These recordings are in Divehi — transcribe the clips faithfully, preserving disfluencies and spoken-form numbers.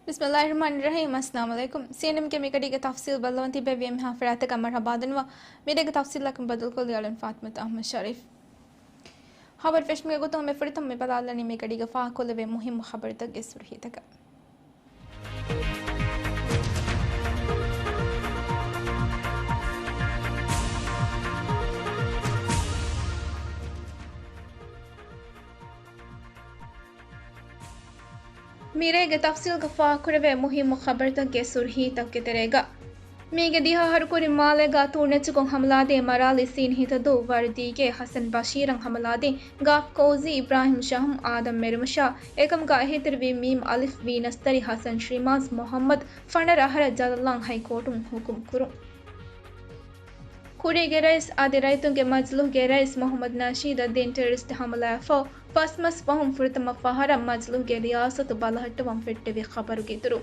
ބިސްމިއްލާހިއްރަޙްމާނިއްރަޙީމް. އައްސަލާމު ޢަލައިކުމް. ސީއެންއެމްގެ މިގަޑީގެ ތަފްސީލް ބައްލަވަން ތިބެ ވީ އެންމެހާ ފަރާތަކަށް މަރުޙަބާ ދަންނަވަން. މިރޭގެ ތަފްސީލް ލަކަން ބަދަލުކޮށްލި އަޅުން ފާތިމަތު އަޙްމަދު ޝަރީފް. ޚަބަރު ފެށުމުގެ ގޮތުން މި ފުރަތަމަ މި ބަލާލަނީ މިގަޑީގެ ފާހަގަކޮށްލެވޭ މުހިއްމު ޚަބަރުތަކުގެ ސުރުޚީތަކަށް. މިރޭގެ ތަފްސީލްގަ ފާހަގަކުރެވޭ މުހިއްމު ޚަބަރުތަކުގެ ސުރުޚީތަކުގެ ތެރޭގަ، މީގެ ދިހަ އަހަރު ކުރިން މާލޭގަ ތޫނެއްޗަކުން ހަމަލާދީ މަރާލި ސީން ހިތަދޫ ވަރުދީގެ ޙަސަން ބަޝީރަށް ހަމަލާދީ ގާފް ކޯޒީ އިބްރާހިމް ޝަހުމް އާދަމް މެރުމަށާ، އެކަމުގަ އެހީތެރިވި މީމް އަލިފް ވީ ނަސްތަރި ޙަސަން ޝިމާޒް މުޙައްމަދު ފަނަރަ އަހަރަށް ޖަލަށްލާން ހައިކޯޓުން ޙުކުމް ކުރުން. ކުރީގެ ރައީސް އަދި ރައްޔިތުންގެ މަޖިލީހުގެ ރައީސް މުޙައްމަދު ނަޝީދަށް ދިން ޓެރަރިސްޓް ހަމަލާއަށްފަހު ފަސް މަސް ފަހުން ފުރަތަމަ ފަހަރަށް މަޖިލީހުގެ ރިޔާސަތު ބަލަހައްޓަވަން ފެއްޓެވި ޚަބަރުގެ އިތުރު.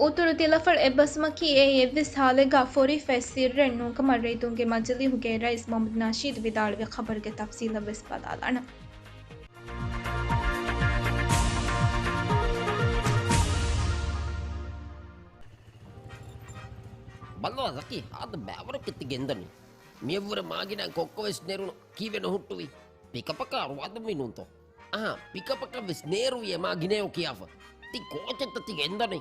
އުތުރު ތިލަފަޅު އެއްބަސްވުމަކީ އެއީ އެއްވެސް ހާލެއްގަ ފޯރިފައި ސިއްރެއް ނޫންކަމަށް ރައްޔިތުންގެ މަޖިލީހުގެ ރައީސް މުޙައްމަދު ނަޝީދު ވިދާޅުވި ޚަބަރުގެ ތަފްސީލަށް ވެސް ބަލާލާނަން. ބައްލަވާ ޒަކީ، ހާދަ ބައިވަރަކަށް ތި ގެންދަނީ. މިއަށްވުރެ މާގިނަ ކޮއްކޮ ވެސް ނެރުނު. ކީއްވެ ނުހުއްޓުވީ؟ ޕިކަޕަކާ ރުވާދުންވީ ނޫންތޯ؟ އަހާ، ޕިކަޕަކަށް ވެސް ނޭރުވި އެ މާގިނައޯ ކިޔާފަ. ތި ކޯޗެއްތަ ތި ގެންދަނީ؟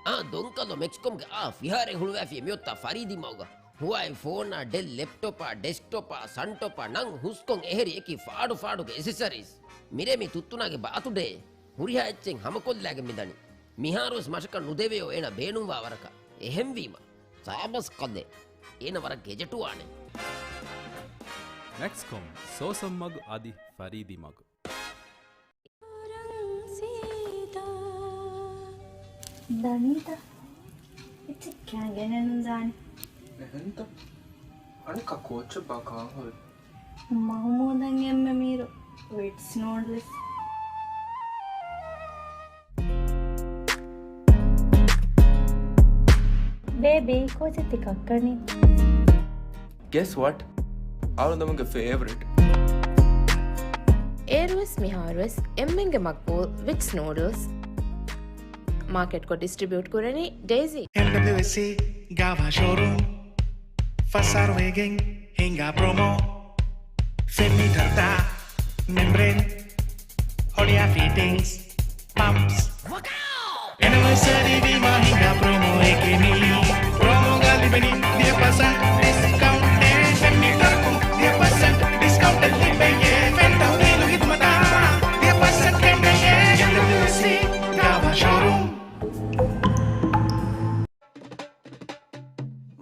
އާ، ދޮންކަލޯ މެކްސްކޮމްގެ އާ ފިހާރައެއް ހުޅުވާފި މިއޮތާ ފަރީދީ މަގުގަ. ހުވާއި ފޯނާ، ޑެލް ލެޕްޓޮޕާ، ޑެސްކްޓޮޕާ، ސަންޓޮޕާ ނަން ހުސްކޮން އެހެރި އެކި ފާޑު ފާޑުގެ އެސެސަރީސް. މިރޭ މި ތުއްތުނާގެ ބާތުޑޭ. ހުރިހާ އެއްޗެއް ހަމަކޮށްލާގެން މިދަނީ. މިހާރުވެސް މަށަކަށް ނުދެވެޔޯ އޭނަ ބޭނުންވާ ވަރަކަށް. އެހެންވީމަ، ސާބަސް ކަލޭ. އޭނަ ވަރަށް ގެޖެޓުވާނެ. މެކްސްކޮމް، ސޯސަން މަގު އަދި ފަރީދީ މަގު. ދަނީތަ؟ އެއްޗެއް ކައިގެނެއްނުދާނެ. އެހެންތަ؟ އަނެއްކާ ކޯޗެއްބާ ކާން ހުރީ؟ މަހުމޫދަށް އެންމެ މީރު ވިޓްސް ނޫޑްލްސް. ބޭބީ، ކޯޗެއް ތި ކައްކަނީ؟ Guess what? އަޅުގަނޑުމެންގެ ފޭވަރިޓް. އޭރުވެސް މިހާރުވެސް އެންމެންގެ މަގްބޫލް ވިޓްސް ނޫޑްލްސް. މާކެޓްކޮށް ޑިސްޓްރިބިއުޓް ކުރަނީ ޑޭޒީ. އެމްޑަބްލިއުއެސްސީ ގާވާ ޝޯރޫމް. ފަސް އަހަރު ވެގެން ހިނގާ ޕްރޮމޯ. ފެން މީޓަރުތައް، މެމްބްރޭން، ހޮޅިއާ ފިޓިންގްސް، ޕަމްޕްސް. އެނިވަރސަރީ ވީމާ ހިނގާ ޕްރޮމޯއެކޭ މީ. ޕްރޮމޯގަ ލިބެނީ ދިހަ ޕަސެންޓް ޑިސްކައުންޓެއް. ފެން މީޓަރަކުން ދިހަ ޕަސެންޓް ޑިސްކައުންޓެއް ލިބެޔޭ. ފެން ތަހުލީލު ހިދުމަތާ ދިހަ ޕަސެންޓް ކެނޑެޔޭ. އެމްޑަބްލިއުއެސްސީ ގާވާ ޝޯރޫމް.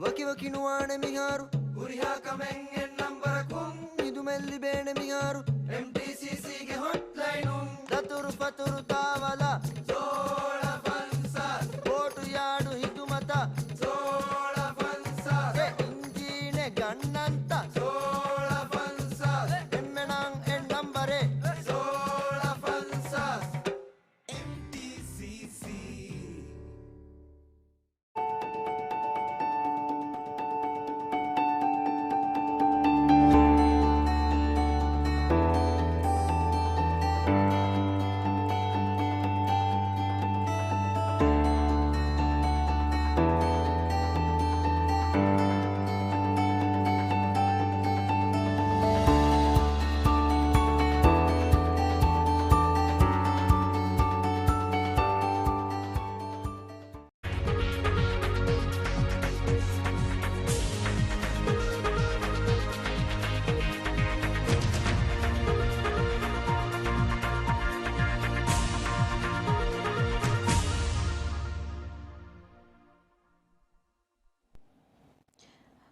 ވަކިވަކި ނުވާނެ މިހާރު. ހުރިހާ ކަމެއް އެއް ނަންބަރަކުން. ހިދުމަތް ލިބޭނެ މިހާރު. އެމްޓީސީސީގެ ހޮޓްލައިނުން. ދަތުރު ފަތުރު ދާވަލަށް. ސޯޅަ ފަންސާސް. ބޯޓު ޔާޑު ހިދުމަތަށް. ސޯޅަ ފަންސާސް. އެ އިންޖީނެއް ގަންނަންތަ؟ ސޯޅަ ފަންސާސް. އެންމެނަށް އެއް ނަންބަރެއް. ސޯޅަ ފަންސާސް. އެމްޓީސީސީ.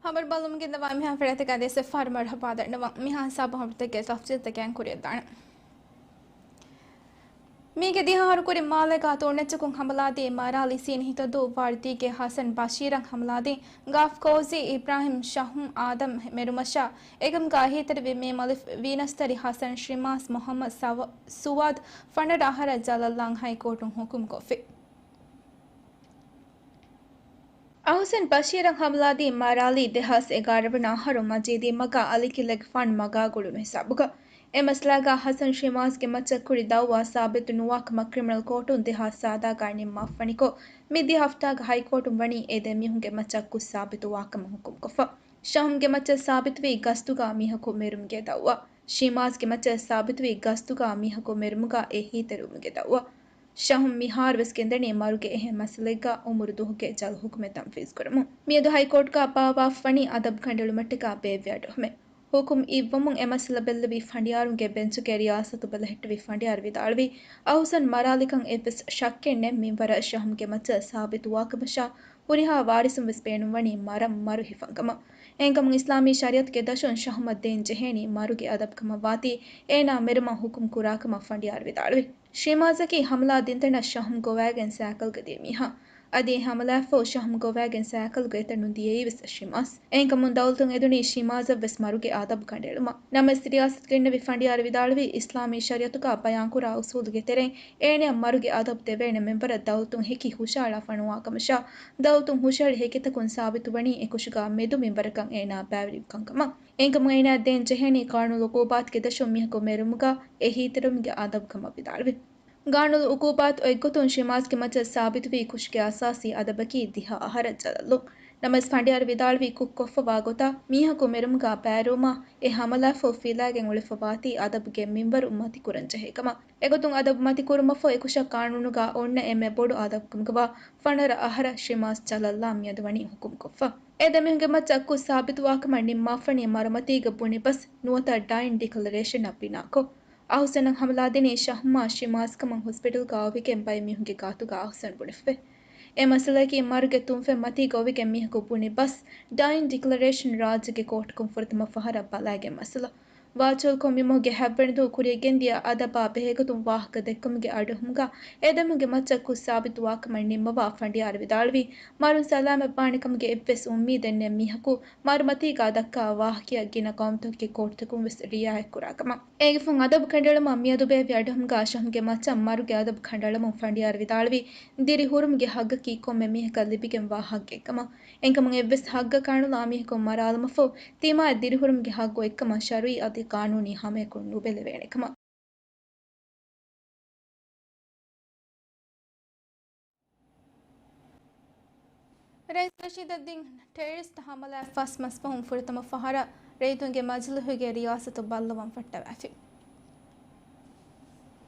ހަބަރު ބަލަމުން ގެންދަވާ މިހާ ފަރާތަކާ ދެ ސެފާރު މަރުޙަބާ ދަންނަވަން. މިހާ ހިސާބު ހަބަރުތަކެއް ތަފްސީލްތަކެއް ކުރިއަށްދާނެ. މީގެ ދިހަ އަހަރު ކުރިން މާލޭގާ ތޫނެއްޗަކުން ހަމަލާދީ މަރާލި ސީން ހިތަދޫ ވަރުދީގެ ޙަސަން ބަޝީރަށް ހަމަލާދީ ގާފް ކޯޒީ އިބްރާހިމް ޝަހުމް އާދަމް މެރުމަށާ، އެކަމުގަ އެހީތެރިވި މީމް އަލިފް ވީނަސްތަރި ޙަސަން ޝިމާސް މުޙައްމަދު ސަވަ-، ސުވާދު ފަނަރަ އަހަރަށް ޖަލަށްލާން ހައިކޯޓުން ޙުކުމްކޮށްފި. އަހުސެން ބަޝީރަށް ހަމަލާދީ މަރާލީ ދެހާސް އެގާރަ ވަނަ އަހަރު މަޖީދީ މަގާ އަލިކިލެގެފާނު މަގާ ގުޅުނު ހިސާބުގަ. އެ މައްސަލާގަ ހަސަން ޝިމާޒްގެ މައްޗަށް ކުރި ދައުވާ ސާބިތު ނުވާކަމަށް ކްރިމިނަލް ކޯޓުން ދެހާސް ސާދާގަ ނިންމާފަނިކޮށް، މިދިޔަ ހަފްތާގަ ހައިކޯޓުން ވަނީ އެ ދެ މީހުންގެ މައްޗަށް ކުށް ސާބިތުވާކަމަށް ހުކުމްކޮށްފަ. ޝަހުމްގެ މައްޗަށް ސާބިތުވީ ގަސްތުގަ މީހަކު މެރުމުގެ ދައުވާ. ޝިމާޒްގެ މައްޗަށް ސާބިތުވީ ގަސްތުގަ މީހަކު މެރުމުގަ އެހީތެރިވުމުގެ ދައުވާ. ޝަހުމް މިހާރުވެސް ގެންދަނީ މަރުގެ އެހެން މައްސަލައެއްގަ އުމުރު ދުވަހުގެ ޖަލް ހުކުމެއް ތަންފީޒުކުރަމުން. މިއަދު ހައިކޯޓްގަ ބާއްވާފަވަނީ އަދަބު ކަނޑައެޅުމަށްޓަކާ ބޭއްވި އަޑުއެހުމެއް. ހުކުމް އިއްވަމުން އެ މައްސަލަ ބެއްލެވި ފަނޑިޔާރުންގެ ބެންޗުގެ ރިޔާސަތު ބެލެހެއްޓެވި ފަނޑިޔާރު ވިދާޅުވީ، އަހުސަން މަރާލިކަން އެއްވެސް ޝައްކެއް ނެތް މިންވަރަށް ޝަހުމްގެ މައްޗަށް ސާބިތުވާކަމަށާ، ހުރިހާ ވާރިސުން ވެސް ބޭނުންވަނީ މަރަށް މަރު ހިފަންކަމަށް. އެހެންކަމުން އިސްލާމީ ޝަރީއަތުގެ ދަށުން ޝަހުމަށް ދޭން ޖެހޭނީ މަރުގެ އަދަބުކަމަށް ވާތީ، އޭނާ މެރުމަށް ހުކުމް ކުރާކަމަށް ފަނޑިޔާރު ވިދާޅުވި. ޝިމާޒަކީ ހަމަލާ ދިންތަނަށް ޝަހުމް ގޮވައިގެން ސައިކަލްގަ ދިޔަ މީހާ. އަދި އެ ހަމަލާއަށްފަހު ޝަހުމް ގޮވައިގެން ސައިކަލްގަ އެތަނުން ދިޔައީވެސް ޝިމާޒް. އެހެންކަމުން ދައުލަތުން އެދުނީ ޝިމާޒަށްވެސް މަރުގެ އަދަބު ކަނޑައެޅުމަށް. ނަމަވެސް ރިޔާސަތުގަ އިންނެވި ފަނޑިޔާރު ވިދާޅުވީ، އިސްލާމީ ޝަރީއަތުގަ ބަޔާންކުރާ އުސޫލުގެ ތެރެއިން އޭނަޔަށް މަރުގެ އަދަބު ދެވޭނެ މިންވަރަށް ދައުލަތުން ހެކި ހުށަހަޅާފަ ނުވާކަމަށާ، ދައުލަތުން ހުށަހެޅި ހެކިތަކުން ސާބިތުވަނީ އެކުށުގަ މެދު މިންވަރަކަށް އޭނާ ބައިވެރިވި ކަންކަމަށް. އެހެންކަމުން އޭނާއަށް ދޭން ޖެހޭނީ ޤާނޫނު އުޤޫބާތުގެ ދަށުން މީހަކު މެރުމުގަ އެހީތެރިވުމުގެ އަދަބުކަމަށް ވިދާޅުވި. ގާނޫނު އުޤޫބާތު އޮތްގޮތުން ޝިމާޒްގެ މައްޗަށް ސާބިތުވީ ކުށުގެ އަސާސީ އަދަބަކީ ދިހަ އަހަރަށް ޖަލަށްލުން. ނަމަވެސް ފަނޑިޔާރު ވިދާޅުވީ ކުށްކޮށްފަވާ ގޮތަށް މީހަކު މެރުމުގަ ބައިވެރިވުމާ އެ ހަމަލާއަށްފަހު ފިލައިގެން އުޅެފަ ވާތީ އަދަބުގެ މިންވަރު މަތިކުރަން ޖެހޭ ކަމަށް. އެގޮތުން އަދަބު މަތިކުރުމަށްފަހު އެކުށަށް ޤާނޫނުގަ އޮންނަ އެންމެ ބޮޑު އަދަބުކަމުގަވާ ފަނަރަ އަހަރަށް ޝިމާޒް ޖަލަށްލާން މިއަދު ވަނީ ހުކުމްކޮށްފަ. އެ ދެމީހުންގެ މައްޗަށް ކުށް ސާބިތުވާކަމަށް ނިންމާފަނީ މަރުމަތީގަ ބުނި ބަސް ނުވަތަ ޑައިން ޑިކްލަރޭޝަންއަށް ބިނާކޮށް. އަހުސަނަށް ހަމަލާދިނީ ޝަހުމާ ޝިމާޒްކަމަށް ހޮސްޕިޓަލްގަ އޮވިގެން ބައެއްމީހުންގެ ގާތުގަ އަހުސަން ބުނެފަވޭ. އެ މައްސަލައަކީ މަރުގެ ތުންފަތް މަތީގަ އޮވިގެން މީހަކު ބުނި ބަސް ޑައިން ޑިކްލަރޭޝަން ރާއްޖޭގެ ކޯޓަކުން ފުރަތަމަ ފަހަރަށް ބަލައިގެން މައްސަލަ. ވާޗުއަލްކޮށް މިމަހުގެ ހަތްވަނަ ދުވަހު ކުރިއަށް ގެންދިޔަ އަދަބާ ބެހޭގޮތުން ވާހަކަ ދެއްކުމުގެ އަޑުއެހުމުގަ އެދެމީހުންގެ މައްޗަށް ކުށް ސާބިތުވާކަމަށް ނިންމަވާ ފަނޑިޔާރު ވިދާޅުވީ، މަރުން ސަލާމަތްވާނެކަމުގެ އެއްވެސް އުއްމީދެއް ނެތް މީހަކު މަރުމަތީގަ ދައްކާ ވާހަކައަށް ގިނަ ޤައުމުތަކުގެ ކޯޓުތަކުން ވެސް ރިއާޔަތްކުރާކަމަށް. އޭގެފުން އަދަބު ކަނޑައެޅުމަށް މިއަދު ބޭއްވި އަޑުއެހުމުގަ ޝަހުމްގެ މައްޗަށް މަރުގެ އަދަބު ކަނޑައަޅަމުން ފަނޑިޔާރު ވިދާޅުވީ، ދިރިހުރުމުގެ ހައްގަކީ ކޮންމެ މީހަކަށް ލިބިގެންވާ ހައްގެއްކަމަށް. އެހެންކަމުން އެއްވެސް ހައްގަކާ ނުލާ މީހަކު މަރާލުމަށްފަހު ތިމާއަށް ދިރިހުރުމުގެ ހައްގު އޮތްކަމަށް ޝަރުއީ އަދި ޤާނޫނީ ހަމަޔަކު ނުބެލެވޭނެ ކަމަށް. ރައީސް ނަޝީދަށް ދިން ޓެރަރިސްޓް ހަމަލާއަށް ފަސް މަސް ފަހުން ފުރަތަމަ ފަހަރަށް ރައްޔިތުންގެ މަޖިލީހުގެ ރިޔާސަތު ބައްލަވަން ފައްޓަވައިފި.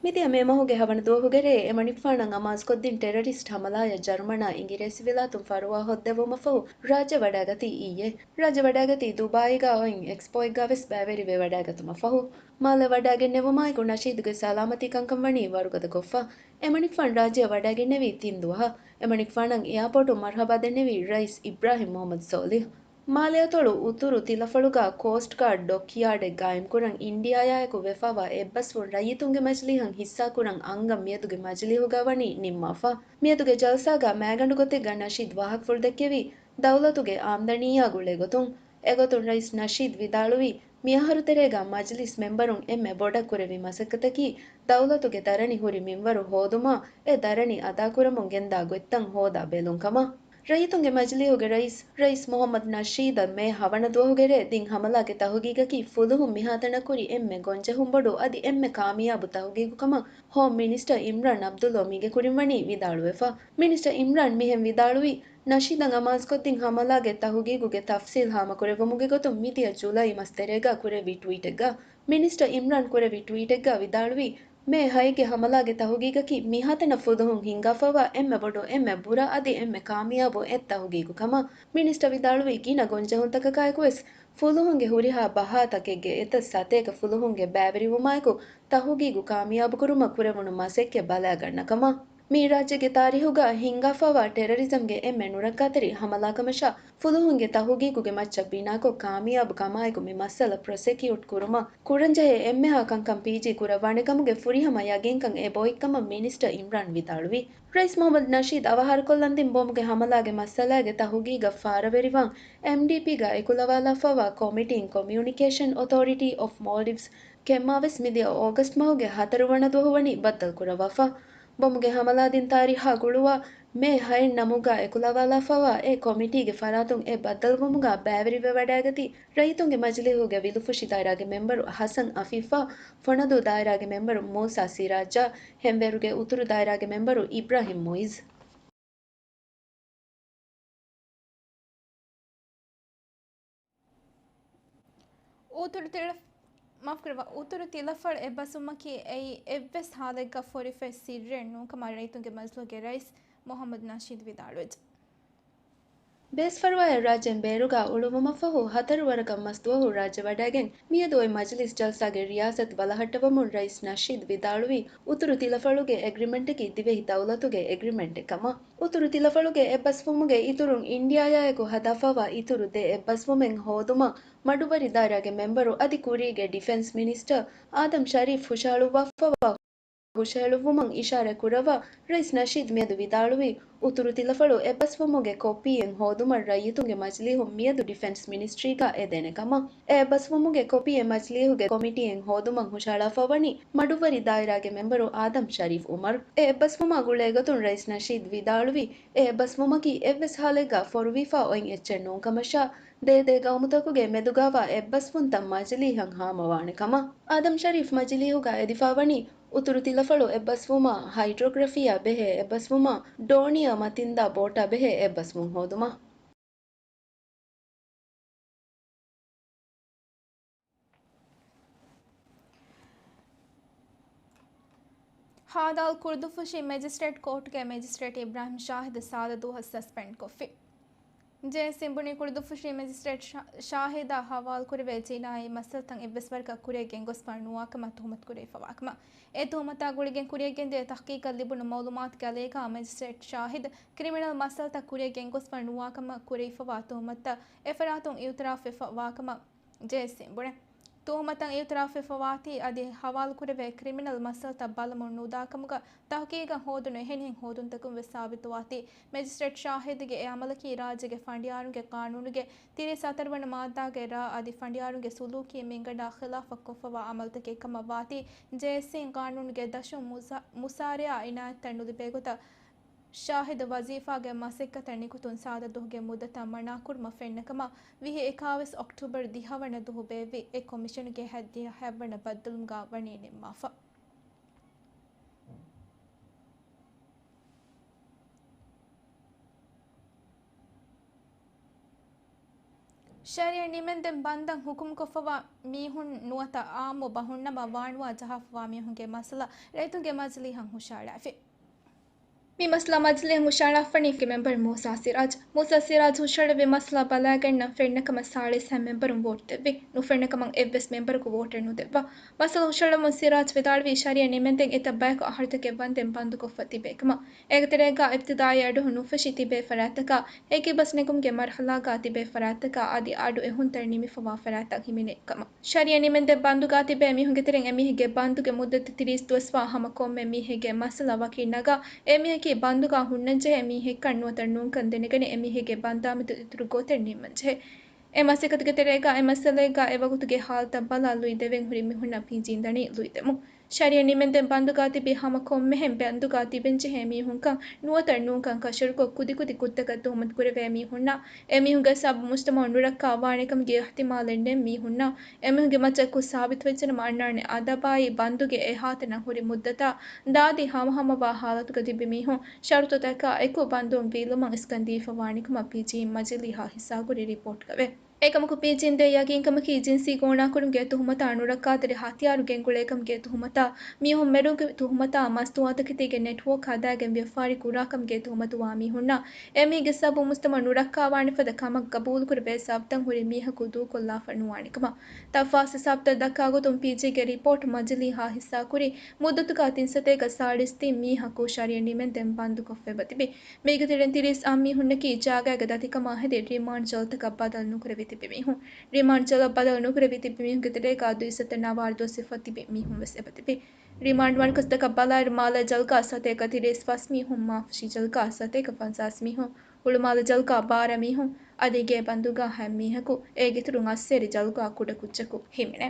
މިދިޔަ މޭ މަހުގެ ހަވަނަ ދުވަހުގެ ރޭ އެމަނިކުފާނަށް އަމާޒުކޮށްދިން ޓެރަރިސްޓް ހަމަލާއަށް ޖަރުމަނާ އިނގިރޭސިވިލާތުން ފަރުވާ ހޯއްދެވުމަށްފަހު ރާއްޖެ ވަޑައިގަތީ އިއްޔެ. ރާއްޖެ ވަޑައިގަތީ ދުބާއީގަ އޮތް އެކްސްޕޯއެއްގަ ވެސް ބައިވެރިވެ ވަޑައިގަތުމަށްފަހު. މާލެ ވަޑައިގެންނެވުމާއެކު ނަޝީދުގެ ސަލާމަތީ ކަންކަން ވަނީ ވަރުގަދަ ކޮށްފަ. އެމަނިކުފާނު ރާއްޖެއަށް ވަޑައިގެންނެވީ ތިން ދުވަހަށް. އެމަނިކުފާނަށް އެއާޕޯޓުން މަރުހަބާ ދެންނެވީ ރައީސް އިބްރާހިމް މުހައްމަދު ސޯލިހު. މާލެ އަތޮޅު އުތުރު ތިލަފަޅުގަ ކޯސްޓް ގާޑް ޑޮކްޔާޑެއް ގާއިމްކުރަން އިންޑިއާއާއެކު ވެފަވާ އެއްބަސްވުން ރައްޔިތުންގެ މަޖިލީހަށް ހިއްސާކުރަން އަންގަން މިއަދުގެ މަޖިލީހުގަ ވަނީ ނިންމާފަ. މިއަދުގެ ޖަލްސާގަ މައިގަނޑު ގޮތެއްގަ ނަޝީދު ވާހަކަފުޅު ދެއްކެވީ، ދައުލަތުގެ އާމްދަނީއާ ގުޅޭގޮތުން. އެގޮތުން ރައީސް ނަޝީދު ވިދާޅުވީ، މިއަހަރު ތެރޭގަ މަޖިލިސް މެމްބަރުން އެންމެ ބޮޑަށް ކުރެއްވި މަސައްކަތަކީ، ދައުލަތުގެ ދަރަނި ހުރި މިންވަރު ހޯދުމާ، އެ ދަރަނި އަދާކުރަމުން ގެންދާ ގޮތްތައް ހޯދާ ބެލުން ކަމަށް. ރައްޔިތުންގެ މަޖިލީހުގެ ރައީސް، ރައީސް މުހައްމަދު ނަޝީދަށް މޭ ހަވަނަ ދުވަހުގެ ރޭ ދިން ހަމަލާގެ ތަހުގީގަކީ ފުލުހުން މިހާތަނަށް ކުރި އެންމެ ގޮންޖެހުން ބޮޑު އަދި އެންމެ ކާމިޔާބު ތަހުގީގު ކަމަށް ހޯމް މިނިސްޓަރ އިމްރާން އަބްދުއްލޯ މީގެކުރިން ވަނީ ވިދާޅުވެފަ. މިނިސްޓަރ އިމްރާން މިހެން ވިދާޅުވީ، ނަޝީދަށް އަމާޒުކޮށްދިން ހަމަލާގެ ތަހުގީގުގެ ތަފްސީލް ހާމަކުރެއްވުމުގެ ގޮތުން މިދިޔަ ޖުލައި މަސް ތެރޭގަ ކުރެއްވި ޓްވީޓެއްގަ، މިނިސްޓަރ އިމްރާން ކުރެއްވި ޓްވީޓެއްގަ ވިދާޅުވީ، މޭ ހައެއްގެ ހަމަލާގެ ތަހުގީގަކީ މިހާތަނަށް ފުލުހުން ހިންގާފަވާ އެންމެ ބޮޑު، އެންމެ ބުރަ އަދި އެންމެ ކާމިޔާބު އެއް ތަހުގީގު ކަމަށް. މިނިސްޓަރ ވިދާޅުވީ، ގިނަ ގޮންޖެހުންތަކަކާއެކުވެސް ފުލުހުންގެ ހުރިހާ ބަހާތަކެއްގެ އެތައް ސަތޭކަ ފުލުހުންގެ ބައިވެރިވުމާއެކު ތަހުގީގު ކާމިޔާބުކުރުމަށް ކުރެވުނު މަސައްކަތް ބަލައިގަންނަ ކަމަށް. މީ ރާއްޖޭގެ ތާރީހުގަ ހިންގާފަވާ ޓެރަރިޒަމްގެ އެންމެ ނުރައްކާތެރި ހަމަލާކަމަށާ، ފުލުހުންގެ ތަހުގީގުގެ މައްޗަށް ބިނާކޮށް ކާމިޔާބު ކަމާއެކު މި މައްސަލަ ޕްރޮސެކިއުޓް ކުރުމަށް ކުރަންޖެހޭ އެންމެހާ ކަންކަން ޕީޖީ ކުރައްވާނެކަމުގެ ފުރިހަމަ ޔަގީންކަން އެބައޮތްކަމަށް މިނިސްޓަރ އިމްރާން ވިދާޅުވި. ރައީސް މުހައްމަދު ނަޝީދު އަވަހާރަކޮށްލަންދިން ބޮމުގެ ހަމަލާގެ މައްސަލާގެ ތަހުގީގަށް ފާރަވެރިވާން އެމްޑީޕީގަ އެކުލަވާލާފަވާ ކޮމިޓީން ކޮމިއުނިކޭޝަން އޮތޯރިޓީ އޮފް މޯލްޑިވްސް، ކެމްއާ ވެސް މިދިޔަ އޯގަސްޓް މަހުގެ ހަތަރު ވަނަ ދުވަހު ވަނީ ބައްދަލުކުރައްވާފަ. ބޮމުގެ ހަމަލާދިން ތާރީހާ ގުޅުވާ މޭ ހައެއް ނަމުގަ އެކުލަވާލާފަވާ އެ ކޮމިޓީގެ ފަރާތުން އެ ބައްދަލުވުމުގަ ބައިވެރިވެވަޑައިގަތީ، ރައްޔިތުންގެ މަޖިލީހުގެ ވިލުފުށި ދާއިރާގެ މެމްބަރު ހަސަން އަފީފާ، ފޮނަދޫ ދާއިރާގެ މެމްބަރު މޫސާ ސިރާޖާ، ހެންވޭރުގެ އުތުރު ދާއިރާގެ މެމްބަރު އިބްރާހިމް މުއިޒް. އުތުރު ތިލަ-، މާފުކުރައްވާ، އުތުރު ތިލަފަޅު އެއްބަސްވުމަކީ އެއީ އެއްވެސް ހާލެއްގަ ފޯރިފައި ސިއްރެއް ނޫންކަމަށް ރައްޔިތުންގެ މަޖިލީހުގެ ރައީސް މުހައްމަދު ނަޝީދު ވިދާޅުވެއްޖެ. ބޭސްފަރުވާއެއް ރާއްޖޭން ބޭރުގަ އުޅުއްވުމަށްފަހު ހަތަރު ވަރަކަށް މަސްދުވަހު ރާއްޖެ ވަޑައިގެން މިއަދު އޮތް މަޖިލިސް ޖަލްސާގެ ރިޔާސަތު ބަލަހައްޓަވަމުން ރައީސް ނަޝީދު ވިދާޅުވީ، އުތުރު ތިލަފަޅުގެ އެގްރިމެންޓަކީ ދިވެހި ދައުލަތުގެ އެގްރިމެންޓެއް ކަމަށް. އުތުރު ތިލަފަޅުގެ އެއްބަސްވުމުގެ އިތުރުން އިންޑިއާއާއެކު ހަދާފަވާ އިތުރު ދެ އެއްބަސްވުމެއް ހޯދުމަށް މަޑުއްވަރި ދާއިރާގެ މެމްބަރު އަދި ކުރީގެ ޑިފެންސް މިނިސްޓަރ އާދަމް ޝަރީފް ހުށަހަޅުއްވާފަވާ ހުށަހެޅުއްވުމަށް އިޝާރާތް ކުރައްވާ، ރައީސް ނަޝީދު މިއަދު ވިދާޅުވީ، އުތުރު ތިލަފަޅު އެއްބަސްވުމުގެ ކޮޕީއެއް ހޯދުމަށް ރައްޔިތުންގެ މަޖިލީހުން މިއަދު ޑިފެންސް މިނިސްޓްރީގަ އެދޭނެ ކަމަށް. އެ އެއްބަސްވުމުގެ ކޮޕީއެއް މަޖިލީހުގެ ކޮމިޓީއެއް ހޯދުމަށް ހުށަހަޅާފަވަނީ މަޑުއްވަރި ދާއިރާގެ މެމްބަރު އާދަމް ޝަރީފް އުމަރު. އެ އެއްބަސްވުމާ ގުޅޭގޮތުން ރައީސް ނަޝީދު ވިދާޅުވީ، އެ އެއްބަސްވުމަކީ އެއްވެސް ހާލެއްގަ ފޮރުވިފަ އޮތް އެއްޗެއް ނޫންކަމަށާ، ދޭ ދޭ ގައުމުތަކުގެ މެދުގަވާ އެއްބަސްވުންތައް މަޖިލީހަށް ހާމަވާނެ ކަމަށް. އާދަމް ޝަރީފް މަޖިލީހުގަ އެދިފަވަނީ، އުތުރު ތިލަފަޅު އެއްބަސްވުމާ ހައިޑްރޮގްރަފީއާ ބެހޭ އެއްބަސްވުމާ ޑޯނިއާ މަތިންދާ ބޯޓާ ބެހޭ އެއްބަސްވުން ހޯދުމަށް. ހާދާލް ކުރުދުފުށި މެޖިސްޓްރޭޓް ކޯޓުގެ މެޖިސްޓްރޭޓް އިބްރާހިމް ޝާހިދު ސާދަ ދުވަހަށް ސަސްޕެންޑް ކޮށްފި. ޖޭއެސް އިން ބުނީ ކުރުދުފުށި މެޖިސްޓްރޭޓް ޝާ-، ޝާހިދާ ހަވާލުކުރެވޭ ޖިނާއީ މައްސަލަތައް އެއްވެސް ވަރަކަށް ކުރިއަށް ގެންގޮސްފަ ނުވާކަމަށް ތުހުމަތު ކުރެވިފަވާކަމަށް. އެ ތުހުމަތާ ގުޅިގެން ކުރިއަށް ގެންދިޔަ ތަހްޤީޤަށް ލިބުނު މައުލޫމާތުގެ އަލީގަ މެޖިސްޓްރޭޓް ޝާހިދު ކްރިމިނަލް މައްސަލަތައް ކުރިއަށް ގެންގޮސްފަ ނުވާކަމަށް ކުރެވިފަވާ ތުހުމަތަށް އެފަރާތުން އިއުތިރާފްވެފަ ވާކަމަށް ޖޭއެސް އިން ބުނޭ. ތުހުމަތަށް އިއުތިރާފްވެފަވާތީ އަދި ހަވާލުކުރެވޭ ކްރިމިނަލް މައްސަލަތައް ބަލަމުން ނުދާކަމުގަ ތަހުޤީޤަށް ހޯދުނު އެހެނިހެން ހޯދުންތަކުން ވެސް ސާބިތުވާތީ، މެޖިސްޓްރޭޓް ޝާހިދުގެ އެ އަމަލަކީ ރާއްޖޭގެ ފަނޑިޔާރުންގެ ޤާނޫނުގެ ތިރީސް ހަތަރު ވަނަ މާއްދާގެ ރ އަދި ފަނޑިޔާރުންގެ ސުލޫކީ މިންގަނޑާ ޚިލާފަށް ކޮށްފަވާ އަމަލުތަކެއް ކަމަށް ވާތީ، ޖޭއެސްސީ ޤާނޫނުގެ ދަށުން މުސާ-، މުސާރައާ އިނާޔަތްތައް ނުލިބޭގޮތަށް، ޝާހިދު ވަޒީފާގެ މަސައްކަތަށް ނިކުތުން ސާދަ ދުވަހުގެ މުއްދަތަށް މަނާކުރުމަށް ފެންނަކަމަށް ވިހި އެކާވީސް އޮކްޓޫބަރު ދިހަވަނަ ދުވަހު ބޭއްވި އެ ކޮމިޝަނުގެ ހަތްދިހަ ހަތްވަނަ ބައްދަލުމުގަ ވަނީ ނިންމާފަ. ޝަރީޢަތް ނިމެންދެން ބަންދަށް ހުކުމްކޮށްފަވާ މީހުން ނުވަތަ އާއްމު ބަހުންނަމަ ވާނުވާ ޖަހާފަވާ މީހުންގެ މައްސަލަ ރައްޔިތުންގެ މަޖިލީހަށް ހުށަހަޅާފި. މި މައްސަލަ މަޖިލީހަށް ހުށަހަޅާފަނީ މެމްބަރު މޫސާ ސިރާޖް. މޫސާ ސިރާޖް ހުށަހަޅުއްވި މައްސަލަ ބަލައިގަންނަން ފެންނަކަމަށް ސާޅީސް ހަތް މެމްބަރުން ވޯޓް ދެއްވި. ނުފެންނަކަމަށް އެއްވެސް މެމްބަރަކު ވޯޓެއް ނުދެއްވާ. މައްސަލަ ހުށަހަޅަމުން ސިރާޖް ވިދާޅުވީ ޝަރީޢަތް ނިމެންދެން އެތައް ބަޔަކު އަހަރުތަކެއް ވަންދެން ބަންދުކޮށްފަ ތިބޭ ކަމަށް. އޭގެ ތެރޭގަ އިބްތިދާއީ އަޑުއަހުން ނުފެށި ތިބޭ ފަރާތްތަކާ، އެކިބަސް ނެގުމުގެ މަރުޙަލާގަ ތިބޭ ފަރާތްތަކާ އަދި އަޑު އެހުންތައް ނިމިފަވާ ފަރާތްތައް ހިމެނޭ ކަމަށް. ޝަރީޢަތް ނިމެންދެން ބަންދުގަ ތިބޭ މީހުންގެ ތެރެއިން އެމީހެއްގެ ބަންދުގެ މުއްދަތު ތިރީސް ދުވަސްވާ ހަމަ ކޮންމެ މީހެއްގެ މައްސަލަ ވަކިން ނަގާ، އެމީހަކީ ބަންދުގަ ހުންނަންޖެހޭ މީހެއްކަން ނުވަތަ ނޫންކަން ދެނެގަނެ، އެމީހެއްގެ ބަންދާމެދު އިތުރު ގޮތެއް ނިންމަންޖެހޭ. އެ މަސައްކަތުގެ ތެރޭގަ އެ މައްސަލައެއްގަ އެވަގުތުގެ ހާލަތަށް ބަލާ ލުއި ދެވެން ހުރި މީހުންނަށް ޕީޖީން ދަނީ ލުއި ދެމުން. ޝަރީޢަތް ނިމެންދެން ބަންދުގަ ތިބި ހަމަ ކޮންމެހެން ބަންދުގަ ތިބެންޖެހޭ މީހުންކަން ނުވަތަ ނޫންކަން ކަށަވަރުކޮށް ކުދިކުދި ކުށްތަކަށް ތުހުމަތު ކުރެވޭ މީހުންނަށް، އެމީހުންގެ ސަބަބުން މުޖްތަމަޢު ނުރައްކާވާނެކަމުގެ އިޙްތިމާލެއް ނެތް މީހުންނަށް، އެމީހުންގެ މައްޗަށް ކުށް ސާބިތުވެއްޖެނަމަ އަންނާނެ އަދަބާއި ބަންދުގެ އެހާތަނަށް ހުރި މުއްދަތާ ދާދި ހަމަހަމަވާ ހާލަތުގަ ތިބި މީހުން ޝަރުޠުތަކާ އެކު ބަންދުން ވީލުމަށް އިސްކަން ދީފަވާނެކަމަށް ޕީޖީއިން މަޖިލީހަށް ހިއްސާކުރި ރިޕޯޓްގަވޭ. އެކަމަކު ޕީޖީއިން ދޭ ޔަގީންކަމަކީ ޖިންސީ ގޯނާކުރުމުގެ ތުހުމަތާ ނުރައްކާތެރި ހަތިޔާރު ގެންގުޅޭކަމުގެ ތުހުމަތާ މީހުން މެރުވުމުގެ ތުހުމަތާ މަސްތުވާތަކެތީގެ ނެޓްވޯކް ހަދާގެން ވިޔަފާރި ކުރާކަމުގެ ތުހުމަތުވާ މީހުންނަށް އެމީހެއްގެ ސަބަބުން މުޖްތަމަޢު ނުރައްކާވާނެ ފަދަ ކަމަށް ގަބޫލުކުރެވޭ ސަބަބުތައް ހުރި މީހަކު ދޫކޮށްލާފަ ނުވާނެކަމަށް. ތަފާސް ހިސާބުތައް ދައްކާ ގޮތުން ޕީޖީގެ ރިޕޯޓް މަޖިލީހަށް ހިއްސާކުރީ މުއްދަތުގަ ތިން ސަތޭކަ ސާޅީސް ތިން މީހަކު ޝަރީޢަތް ނިމެންދެން ބަންދުކޮށްފަ އެބަތިބި. މީގެ ތެރެއިން ތިރީސް އަށް މީހުންނަކީ ޖާގައިގަ ދަތިކަމާ ހެދި ރިމާންޑް ޖަލުތަކަށް ބަދަލު ނުކުރެވި ތިބި މީހުން. ރިމާންޑް ޖަލަށް ބަދަލު ނުކުރެވި ތިބި މީހުންގެ ތެރޭގަ ދުއިސައްތަ ނަވާރަ ދުވަސްވެފަ ތިބި މީހުން ވެސް އެބަތިބި. ރިމާންޑް މަރުކަޒުތަކަށް ބަލާއިރު މާލޭ ޖަލުގަ ސަތޭކަ ތިރީސް ފަސް މީހުން، މާފަށި ޖަލުގަ ސަތޭކަ ފަންސާސް މީހުން، ހުޅުމާލެ ޖަލުގަ ބާރަ މީހުން، އަދި ގޭ ބަންދުގަ ހަތް މީހަކު، އޭގެއިތުރުން އައްސޭރި ޖަލުގަ ކުޑަކުއްޖަކު ހިމެނޭ.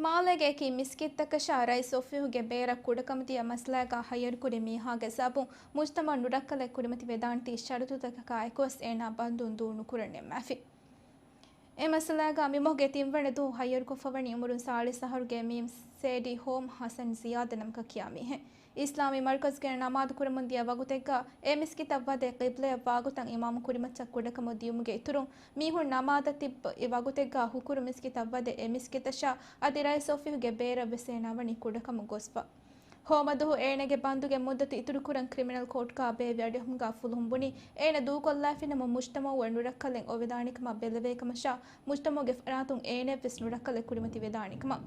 މާލޭގެ އެކި މިސްކިތްތަކަށާ ރައީސް އޮފީހުގެ ބޭރަށް ކުޑަކަމުދިޔަ މައްސަލާގާ ހައްޔަރުކުރި މީހާގެ ސަބުން މުޖްތަމައު ނުރައްކަލެއް ކުރިމަތި ވެދާނެތީ ޝަރުތުތަކަކާ އެކުވެސް އޭނާ ބަންދުން ދޫ ނުކުރަން ނިންމާފި. އެ މައްސަލާގާ މިމަހުގެ ތިންވަނަ ދުވަހު ހައްޔަރުކޮށްފަވަނީ އުމުރުން ސާޅީސް އަހަރުގެ މީމް ސޭޑީ ހޯމް ހަސަން ޒިޔާދަ ނަމަކަށް ކިޔާ މީހެއް. އިސްލާމީ މަރުކަޒުގެ ނަމާދު ކުރަމުން ދިޔަ ވަގުތެއްގަ އެ މިސްކިތަށް ވަދެ ޤިބްލަޔަށް ވާގޮތަށް އިމާމު ކުރިމައްޗަށް ކުޑަކަމު ދިޔުމުގެ އިތުރުން މީހުން ނަމާދަށް ތިއްބަ އެ ވަގުތެއްގަ ހުކުރު މިސްކިތަށް ވަދެ އެ މިސްކިތަށާ އަދި ރައީސް އޮފީހުގެ ބޭރަށް ވެސް އޭނާ ވަނީ ކުޑަކަމު ގޮސްފަ. ހޯމަ ދުވަހު އޭނާގެ ބަންދުގެ މުއްދަތު އިތުރުކުރަން ކްރިމިނަލް ކޯޓްގަ ބޭއްވި އަޑުއެހުމުގަ ފުލުހުން ބުނި، އޭނާ ދޫކޮށްލާފިނަމަ މުޖްތަމައުއަށް ނުރައްކަލެއް އޮވެދާނެކަމަށް ބެލެވޭކަމަށާ، މުޖްތަމައުގެ ފަރާތުން އޭނާއެއްވެސް ނުރައްކަލެއް ކުރިމަތި ވެދާނެކަމަށް.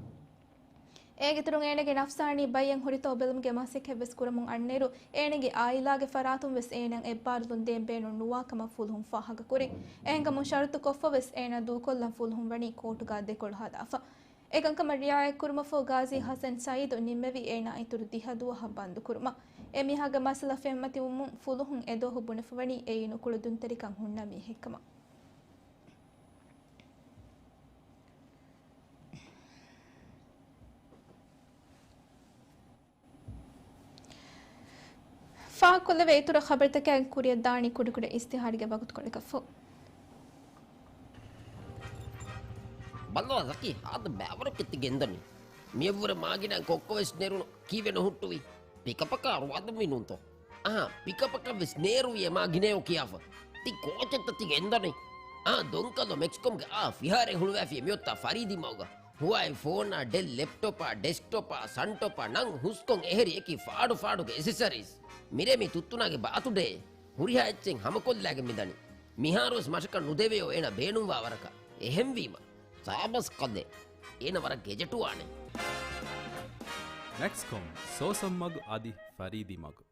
އޭގެ އިތުރުން އޭނާގެ ނަފްސާނީ ބައްޔަށް ހުރިތޯ ބެލުމުގެ މަސައްކަތްވެސް ކުރަމުން އަންނައިރު، އޭނާގެ އާއިލާގެ ފަރާތުން ވެސް އޭނާއަށް އެއްބާރުލުން ދޭން ބޭނުން ނުވާކަމަށް ފުލުހުން ފާހަގަކުރި. އެހެންކަމުން ޝަރުތުކޮށްފަވެސް އޭނާ ދޫކޮށްލަން ފުލުހުން ވަނީ ކޯޓުގަ ދެކޮޅު ހަދާފަ. އެކަންކަމަށް ރިއާޔަތްކުރުމަށްފަހު ގާޒީ ހަސަން ސައީދު ނިންމެވީ އޭނާ އިތުރު ދިހަ ދުވަހަށް ބަންދުކުރުމަށް. އެ މީހާގެ މައްސަލަ ފެންމަތިވުމުން ފުލުހުން އެދުވަހު ބުނެފަވަނީ އެއީ ނުކުޅެދުންތެރިކަން ހުންނަ މީހެއްކަމަށް. ފާހަގަކޮށްލެވޭ އިތުރަށް ޚަބަރުތަކެއް ކުރިއަށްދާނީ ކުޑަކުޑަ އިސްތިހާރުގެ ވަގުތުކޮޅަކަށްފަހު. ބަލަ ޒަކީ، ހާދަ ބައިވަރު ކެތި ގެންދަނީ. މިއަށްވުރެ މާގިނަ ކޮއްކޮވެސް ނެރުނު ކީއްވެ ނުހުއްޓުވީ؟ ޕިކަޕަކާ ރުވާދުންވީ ނޫންތޯ؟ އަހާ، ޕިކަޕަކަށްވެސް ނޭރުވި އެ މާގިނަޔޯ ކިޔާފަ. ތި ކޯޗެއްތަ ތި ގެންދަނީ؟ އާ، ދޮންކަލޯ މެކްސްކޮމްގެ އާ ފިހާރައެއް ހުޅުވާފި މިއޮތްތާ ފަރީދީ މަގުގަ. ހުވާއި ފޯނާ، ޑެލް ލެޕްޓޮޕާ، ޑެސްކްޓޮޕާ، ސަންޓޮޕާ ނަން ހުސްކޮން އެހެރި އެކި ފާޑު ފާޑުގެ އެސެސަރީސް. މިރޭ މި ތުއްތުނާގެ ބާތުޑޭ. ހުރިހާ އެއްޗެއް ހަމަކޮށްލާގެން މިދަނީ. މިހާރުވެސް މަށަކަށް ނުދެވެޔޯ އޭނަ ބޭނުންވާ ވަރަކަށް. އެހެންވީމަ. ސާބަސް ކަލޭ. އޭނަ ވަރަށް ގެޖެޓުވާނެ. މެކްސްކޮމް، ސޯސަން މަގު އަދި ފަރީދީ މަގު.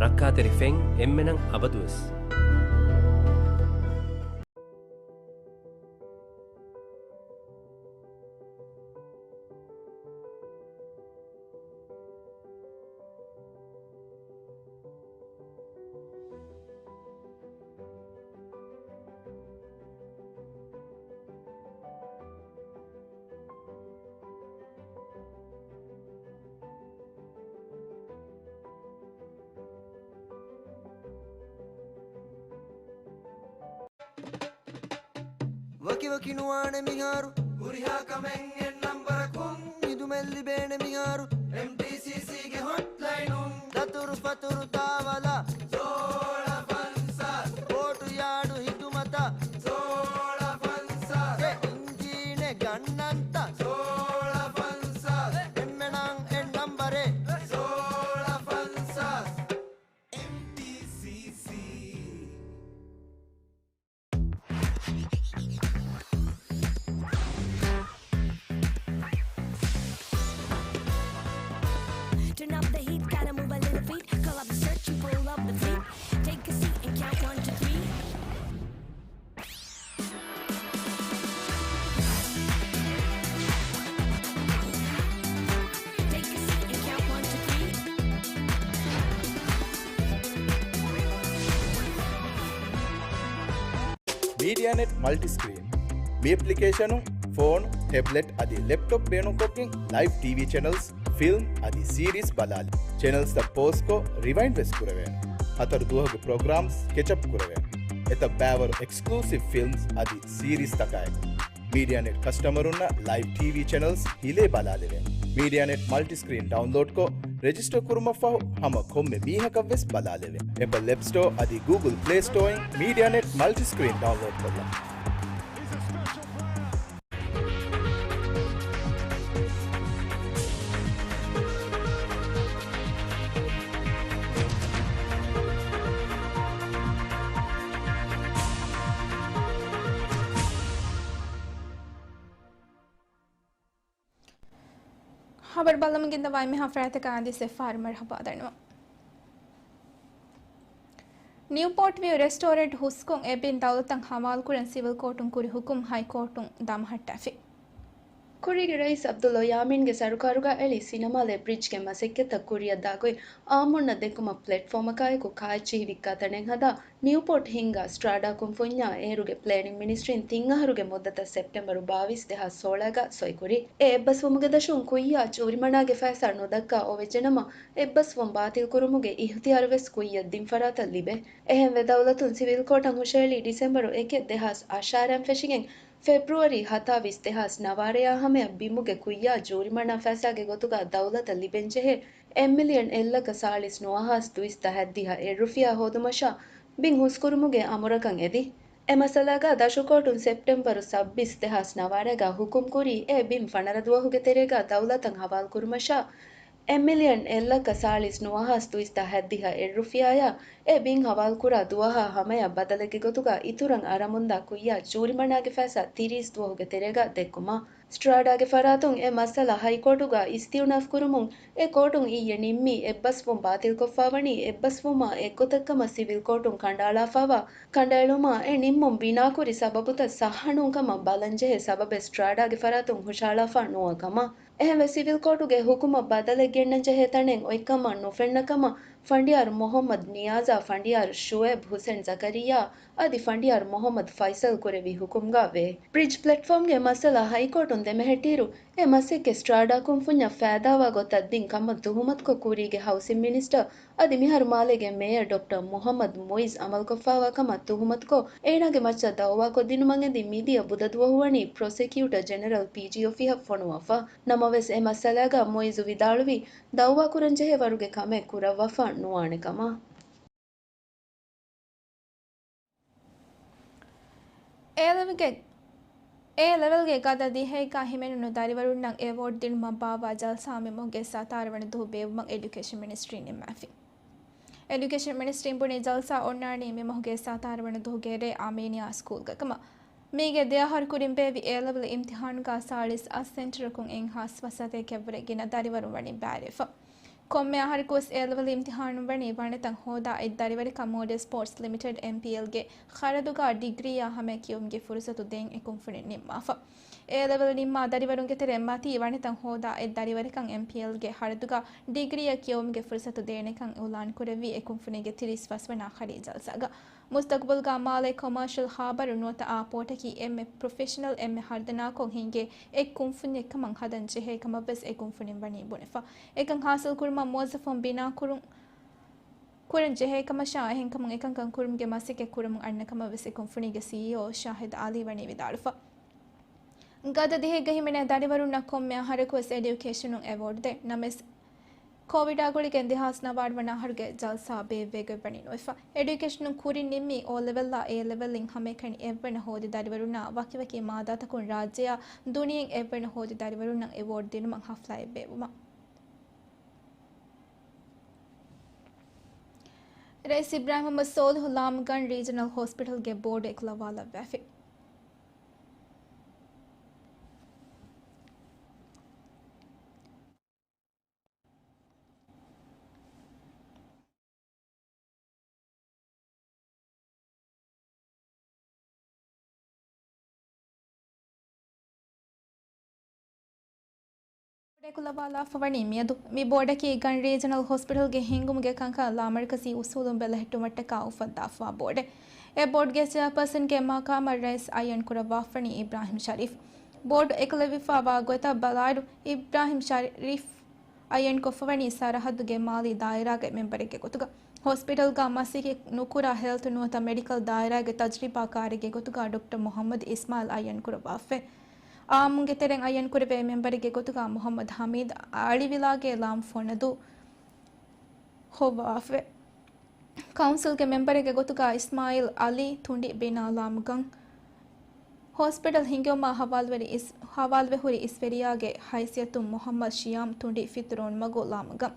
ރައްކާތެރި ފެން އެންމެނަށް އަބަދުވެސް. ވަކިވަކި ނުވާނެ މިހާރު، ހުރިހާ ކަމެއް އެއް ނަންބަރަކުން. ނިދުމެއް ލިބޭނެ މިހާރު، އެމްޓީސީސީގެ ހޮޓްލައިނުން. ދަތުރު ފަތުރު ދާވަލާ، ސޯޅަ ފަންސާސް. ބޯޓު ޔާޑު ހިދުމަތަށް، ސޯޅަ ފަންސާސް. އެ އިންޖީނެއް ގަންނަންތަ، ސޯޅަ ފަންސާސް. އެންމެނަށް އެއް ނަންބަރެއް، ސޯޅަ ފަންސާސް. އެމްޓީސީސީ. Turn up the heat, gotta move a little feet. Call up the search and pull up the fleet. Take a seat and count one, two, three. މީޑިއާނެޓް މަލްޓިސްކްރީން. މި އެޕްލިކޭޝަނުން ފޯނު، ޓެބްލެޓް އަދި ލެޕްޓޮޕް ބޭނުންކޮށްގެން ލައިވް ޓީވީ ޗެނަލްސް، ފިލްމް އަދި ސީރީސް ބަލާލި. ޗެނަލްސްތައް ޕޯޒްކޮށް، ރިވައިންޑް ވެސް ކުރެވޭނެ. ހަތަރު ދުވަހުގެ ޕްރޮގްރާމްސް ކެޗަޕް ކުރެވޭނެ. އެތައް ބައިވަރު އެކްސްކްލޫސިވް ފިލްމްސް އަދި ސީރީސްތަކާއެކު. މީޑިއާނެޓް ކަސްޓަމަރުންނަށް ލައިވް ޓީވީ ޗެނަލްސް ހިލޭ ބަލާލެވޭނެ. މީޑިއާނެޓް މަލްޓިސްކްރީން ޑައުންލޯޑްކޮށް، ރެޖިސްޓަރ ކުރުމަށްފަހު ހަމަ ކޮންމެ މީހަކަށްވެސް ބަލާލެވޭނެ. އެޕަލް އެޕް ސްޓޯ އަދި ގޫގުލް ޕްލޭ ސްޓޯއިން މީޑިއާނެޓް މަލްޓިސްކްރީން ޑައުންލޯޑްކޮށްލަން. ޚަބަރު ބަލަމުން ގެންދަވާ އެންމެހާ ފަރާތަކަށް އާދެ ސެފާރު މަރުޙަބާ ދަންނަވަން. ނިއުޕޯޓް ވިއު ރެސްޓޯރެންޓް ހުސްކޮށް އެ ބިން ދައުލަތަށް ހަވާލުކުރަން ސިވިލް ކޯޓުން ކުރި ހުކުމް ހައިކޯޓުން ދަމަހައްޓާފި. ކުރީގެ ރައީސް ޢަބްދުﷲ ޔާމީންގެ ސަރުކާރުގަ އެޅި ސިނަމާލޭ ބްރިޖްގެ މަސައްކަތްތައް ކުރިއަށް ދާ ގޮތް އާއްމުންނަށް ދެއްކުމަށް ޕްލެޓްފޯމަކާއެކު ކާއެއްޗިހި ވިއްކާ ތަނެއް ހަދާ، ނިއުޕޯޓް ހިންގާ ސްޓްރާޑާ ކުންފުންޏާ އޭރުގެ ޕްލޭނިން މިނިސްޓްރީން ތިން އަހަރުގެ މުއްދަތަށް ސެޕްޓެމްބަރު ބާވީސް ދެހާސް ސޯޅައިގަ ސޮއިކުރީ. އެ އެއްބަސްވުމުގެ ދަށުން ކުއްޔާ ޖޫރިމަނާގެ ފައިސާ ނުދައްކާ އޮވެއްޖެނަމަ، އެއްބަސްވުން ބާތިލްކުރުމުގެ އިހުތިޔާރު ވެސް ކުއްޔަށް ދިން ފަރާތަށް ލިބޭ. އެހެންވެ، ދައުލަތުން ސިވިލް ކޯޓަށް ހުށައެޅީ ޑިސެމްބަރު އެކެއް ދެހާސް އަށާރައިން ފެށިގެން، ފެބްރުއަރީ ހަތާވީސް ދެހާސް ނަވާރަޔާ ހަމަޔަށް ބިމުގެ ކުއްޔާ ޖޫރިމަނާ ފައިސާގެ ގޮތުގަ ދައުލަތަށް ލިބެންޖެހޭ އެއް މިލިއަން އެއްލައްކަ ސާޅީސް ނުވަހާސް ދުއިސައްތަ ހައްދިހަ އެއް ރުފިޔާ ހޯދުމަށާ ބިން ހުސްކުރުމުގެ އަމުރަކަށް އެދި. އެ މައްސަލާގަ ދަށުކޯޓުން ސެޕްޓެމްބަރު ސައްބީސް ދެހާސް ނަވާރަގަ ހުކުމް ކުރީ، އެ ބިން ފަނަރަ ދުވަހުގެ ތެރޭގަ ދައުލަތަށް ހަވާލު ކުރުމަށާ، އެއް މިލިއަން އެއްލައްކަ ސާޅީސް ނުވަހާސް ދުއިސައްތަ ހައްދިހަ އެއް ރުފިޔާޔާ އެ ބިން ހަވާލު ކުރާ ދުވަހާ ހަމަޔަށް ބަދަލެއްގެ ގޮތުގަ އިތުރަށް އަރަމުންދާ ކުއްޔާ ޖޫރިމަނާގެ ފައިސާ ތިރީސް ދުވަހުގެ ތެރޭގަ ދެއްކުމަށް. ސްޓްރާޑާގެ ފަރާތުން އެ މައްސަލަ ހައިކޯޓުގަ އިސްތިއުނާފް ކުރުމުން އެ ކޯޓުން އިއްޔެ ނިންމީ އެއްބަސްވުން ބާތިލްކޮށްފާވަނީ އެއްބަސްވުމާ އެއްގޮތަށްކަމަށް ސިވިލް ކޯޓުން ކަނޑައަޅާފާވާ ކަނޑައެޅުމާ އެ ނިންމުން ބިނާކުރި ސަބަބުތައް ސައްހަނޫންކަމަށް ބަލަންޖެހޭ ސަބަބެއް ސްޓްރާޑާގެ ފަރާތުން ހުށައަޅާފާ ނުވާ ކަމަށް. އެހެންވެ، ސިވިލް ކޯޓުގެ ހުކުމަށް ބަދަލެއް ގެންނަންޖެހޭ ތަނެއް އޮތްކަމަށް ނުފެންނަ ކަމަށް ފަނޑިޔާރު މުޙައްމަދު ނިޔާޒާ، ފަނޑިޔާރު ޝުއޭބް ޙުސެން ޒަކަރިއްޔާ އަދި ފަނޑިޔާރު މުޙައްމަދު ފައިސަލް ކުރެއްވި ހުކުމްގަ ވޭ. ބްރިޖް ޕްލެޓްފޯމްގެ މައްސަލަ ހައިކޯޓުން ދެމެހެއްޓިއިރު، އެ މަސައްކަތް ސްޓްރާޑާ ކުންފުންޏަށް ފައިދާވާ ގޮތަށް ދިން ކަމަށް ތުހުމަތުކޮށް ކުރީގެ ހައުސިން މިނިސްޓަރ އަދި މިހާރު މާލޭގެ މޭޔަރ ޑޮކްޓަރ މުޙައްމަދު މުއިޒް އަމަލުކޮށްފާވާ ކަމަށް ތުހުމަތުކޮށް، އޭނާގެ މައްޗަށް ދައުވާކޮށްދިނުމަށް އެދި މިދިޔަ ބުދަ ދުވަހު ވަނީ ޕްރޮސެކިއުޓަ ޖެނެރަލް ޕީޖީ އޮފީހަށް ފޮނުވާފަ. ނަމަވެސް، އެ މައްސަލާގަ މުއިޒު ވިދާޅުވީ، ދައުވާކުރަންޖެހޭ ވަރުގެ ކަމެއް ކުރައްވާފަ ނުވާނެ ކަމަށް. އޭލެވެލްގެ، އޭލެވެލްގެ ގަދަ ދިހައެއްގަ ހިމެނުނު ދަރިވަރުންނަށް އެވޯޑް ދިނުމަށް ބާއްވާ ޖަލްސާ މިމަހުގެ ސަތާރަ ވަނަ ދުވަހު ބޭއްވުމަށް އެޑިއުކޭޝަން މިނިސްޓްރީން ނިންމާފި. އެޑިއުކޭޝަން މިނިސްޓްރީން ބުނީ ޖަލްސާ އޮންނާނީ މި މަހުގެ ސަތާރަ ވަނަ ދުވަހުގެ ރޭ އާމީނިއާ ސްކޫލްގަ ކަމަށް. މީގެ ދެ އަހަރު ކުރިން ބޭއްވި އޭލެވެލް އިމްތިހާނުގަ ސާޅީސް އަށް ސެންޓަރަކުން އެއްހާސް ފަސް ސަތޭކައަށް ވުރެ ގިނަ ދަރިވަރުން ވަނީ ބައިވެފަ. ކޮންމެ އަހަރަކުވެސް އޭލެވެލް އިމްތިހާނުން ވަނީ ވަނަތައް ހޯދާ އެއް ދަރިވަރެއްކަން މޯޑެލް ސްޕޯޓްސް ލިމިޓެޑް، އެމްޕީއެލް، ގެ ޚަރަދުގަ ޑިގްރީއާ ހަމަޔަށް ކިޔެވުމުގެ ފުރުސަތު ދޭން އެ ކުންފުނިން ނިންމާފަ. އޭލެވެލް ނިންމާ ދަރިވަރުންގެ ތެރެއިން މަތީ ވަނަތައް ހޯދާ އެއް ދަރިވަރެއްކަން އެމްޕީއެލްގެ ޚަރަދުގަ ޑިގްރީއަށް ކިޔެވުމުގެ ފުރުސަތު ދޭނެކަން އިޢުލާން ކުރެއްވީ އެ ކުންފުނީގެ ތިރީސް ފަސް ވަނަ އަހަރީ ޖަލްސާގަ. މުސްތަޤުބަލްގަ މާލޭ ކޮމާޝަލް ހާބަރު ނުވަތަ އާޕޯޓަކީ އެންމެ ޕްރޮފެޝަނަލް، އެންމެ ހަރުދަނާކޮށް ހިންގޭ އެއް ކުންފުންޏެއްކަމަށް ހަދަން ޖެހޭ ކަމަށްވެސް އެ ކުންފުނިން ވަނީ ބުނެފަ. އެކަން ހާސިލް ކުރުމަށް މުވައްޒަފުން ބިނާކުރުން ކުރަން ޖެހޭ ކަމަށާ، އެހެންކަމުން އެކަންކަން ކުރުމުގެ މަސައްކަތް ކުރަމުން އަންނަ ކަމަށް ވެސް އެ ކުންފުނީގެ ސީއީއޯ ޝާހިދު އަލީ ވަނީ ވިދާޅުފަ. ގަދަ ދިހައެއްގަ ހިމެނޭ ދަރިވަރުންނަށް ކޮންމެ އަހަރަކުވެސް އެޑިއުކޭޝަނުން އެވޯޑް ދޭ. ނަމަވެސް، ކޮވިޑާ ގުޅިގެން ދެހާސް ނަވާރަ ވަނަ އަހަރުގެ ޖަލްސާ ބޭއްވޭގޮތް ވަނީ ނުވެފަ. އެޑިއުކޭޝަނުން ކުރިން ނިންމީ އޯ ލެވެލްއާ އޭ ލެވެލްއިން ހަމައެކަނި އެއްވަނަ ހޯދި ދަރިވަރުންނާ ވަކިވަކި މާދާތަކުން ރާއްޖެއާ ދުނިޔެއިން އެއްވަނަ ހޯދި ދަރިވަރުންނަށް އެވޯޑް ދިނުމަށް ހަފްލާއެއް ބޭއްވުމަށް. ރައީސް އިބްރާހިމް މުޙައްމަދު ސޯލިހު ލާމުގަން ރީޖަނަލް ހޮސްޕިޓަލްގެ ބޯޑު އެކުލަވާލައްވާފި. އެކުލަވާލާފަ ވަނީ މިއަދު. މި ބޯޑަކީ ގަން ރީޖަނަލް ހޮސްޕިޓަލްގެ ހިންގުމުގެ ކަންކަން ލާމަރުކަޒީ އުސޫލުން ބެލެހެއްޓުމަށްޓަކާ އުފައްދާފަވާ ބޯޑެއް. އެ ބޯޑްގެ ޗެއާޕާސަންގެ މަޤާމަށް ރައީސް އައްޔަން ކުރައްވާފަވަނީ އިބްރާހިމް ޝަރީފް. ބޯޑު އެކުލެވިފައިވާ ގޮތަށް ބަލާއިރު، އިބްރާހިމް ޝަރީފް އައްޔަންކޮށްފަވަނީ ސަރަހައްދުގެ މާލީ ދާއިރާގެ މެމްބަރެއްގެ ގޮތުގަ. ހޮސްޕިޓަލްގަ މަސައްކަތް ނުކުރާ ހެލްތު ނުވަތަ މެޑިކަލް ދާއިރާގެ ތަޖްރިބާކާރެއްގެ ގޮތުގަ ޑޮކްޓަރ މުޙައްމަދު އިސްމާއިލް އައްޔަންކުރައްވާފަ. އާއްމުންގެ ތެރެއިން އައްޔަންކުރެވޭ މެމްބަރެއްގެ ގޮތުގަ މުޙައްމަދު ޙަމީދު އަޅިވިލާގެ ލާމު ފޮނަދޫ ހޮވާފަ. ކައުންސިލްގެ މެމްބަރެއްގެ ގޮތުގަ އިސްމާއިލް އަލީ ތުނޑި ބިނާ ލާމުގަން. ހޮސްޕިޓަލް ހިންގެވުމާ ހަވާލުވެރި އިސް، ހަވާލުވެހުރި އިސްވެރިޔާގެ ހައިސިއްޔަތުން މުޙައްމަދު ޝިޔާމް ތުނޑި ފިތުރޯންމަގު ލާމުގަން.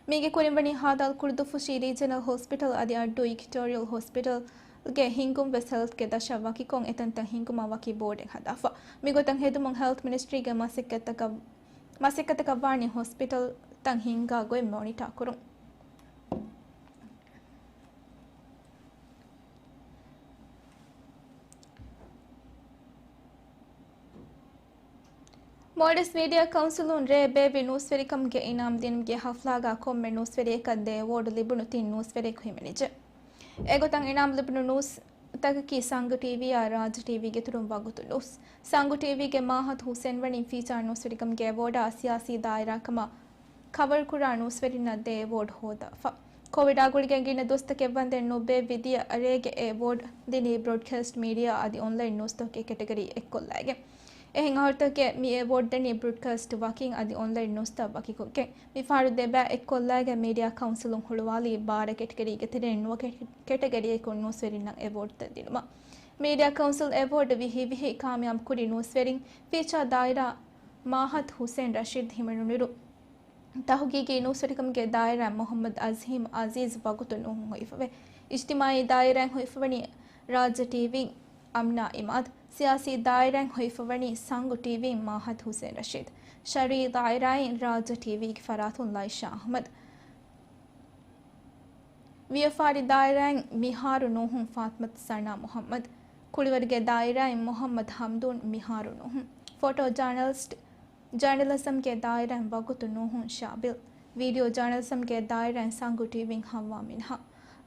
މީގެ ކުރިން ވަނީ ހާދަ އަލް ކުރުދުފުށީ ރީޖަނަލް ހޮސްޕިޓަލް އަދި އައްޑޫ އިކްޓޯރިއަލް ހޮސްޕިޓަލްގެ ހިންގުން ވެސް ހެލްތްގެ ދަށަށް ވަކިކޮށް އެތަންތަން ހިންގުމަށް ވަކި ބޯޑެއް ހަދާފަ. މިގޮތަށް ހެދުމުން ހެލްތް މިނިސްޓްރީގެ މަސައްކަތްތަކަށް މަސައްކަތަކަށް ވާނީ ހޮސްޕިޓަލްތައް ހިންގާ ގޮތް މޮނިޓާ ކުރުން. މޯލްޑިވްސް މީޑިއާ ކައުންސިލުން ރޭ ބޭއްވި ނޫސްވެރިކަމުގެ އިނާމް ދިނުމުގެ ހަފްލާގަ ކޮންމެ ނޫސްވެރިއެކަށް ދެ އެވޯޑް ލިބުނު ތިން ނޫސްވެރިޔަކު ހިމެނިއްޖެ. އެގޮތަށް އިނާމް ލިބުނު ނޫސް ތަކަކީ ސަންގު ޓީވީއާ ރާޖް ޓީވީގެ އިތުރުން ވަގުތު ނޫސް. ސަންގު ޓީވީގެ މާހަތު ހުސެން ވަނީ ފީޗާ ނޫސްވެރިކަމުގެ އެވޯޑާ ސިޔާސީ ދާއިރާ ކަމަށް ކަވަރުކުރާ ނޫސްވެރިންނަށް ދެ އެވޯޑް ހޯދާފަ. ކޮވިޑާ ގުޅިގެން ގިނަ ދުވަސްތަކެއް ވަންދެން ނުބޭއްވި ދިޔަ ރޭގެ އެ އެވޯޑް ދިނީ ބްރޯޑްކާސްޓް މީޑިއާ އަދި އޮންލައިން ނޫސްތަކުގެ ކެޓަގަރީ އެއްކޮށްލައިގެން. އެހެން އަހަރުތަކެއް މި އެވޯޑް ދެނީ ބްރޯޑްކާސްޓް ވަކިން އަދި އޮންލައިން ނޫސްތައް ވަކިކޮށްގެން. މިފަހަރު ދެ ބައި އެއްކޮށްލައިގެން މީޑިއާ ކައުންސިލުން ހުޅުވާލީ ބާރަ ކެޓަގަރީގެ ތެރެއިން ނުވަ ކެ-، ކެޓަގަރީއަކުން ނޫސްވެރިންނަށް އެވޯޑްތައް ދިނުމަށް. މީޑިއާ ކައުންސިލް އެވޯޑް ވިހި ވިހި ކާމިޔާބު ކުރި ނޫސްވެރިން ފީޗާ ދާއިރާ މާހަތު ހުސެން ރަޝީދު ހިމެނުނުއިރު، ތަހުގީގީ ނޫސްވެރިކަމުގެ ދާއިރާއިން މުހައްމަދު އަޒީމް އަޒީޒް ވަގުތު ނޫހުން ހޮވިފަވޭ. އިޖްތިމާއީ ދާއިރާއިން ހޮވިފަވަނީ ރާއްޖެ ޓީވީ އަމްނާ އިމާދު. ސިޔާސީ ދާއިރާއިން ހޮވިފަވަނީ ސަންގު ޓީވީ މާހަތު ހުސެން ރަޝީދު. ޝަރުއީ ދާއިރާއިން ރާއްޖެ ޓީވީގެ ފަރާތުން ލައިޝާ އަހްމަދު. ވިޔަފާރި ދާއިރާއިން މިހާރު ނޫހުން ފާތިމަތު ސަނާ މުހައްމަދު. ކުޅިވަރުގެ ދާއިރާއިން މުހައްމަދު ހަމްދޫން މިހާރު ނޫހުން. ފޮޓޯ ޖާނަލިސްޓް ޖާނަލިޒަމްގެ ދާއިރާއިން ވަގުތު ނޫހުން ޝާބިލް، ވީޑިއޯ ޖާނަލިޒަމްގެ ދާއިރާއިން ސަންގު ޓީވީން ހައްވާ މިންހާ.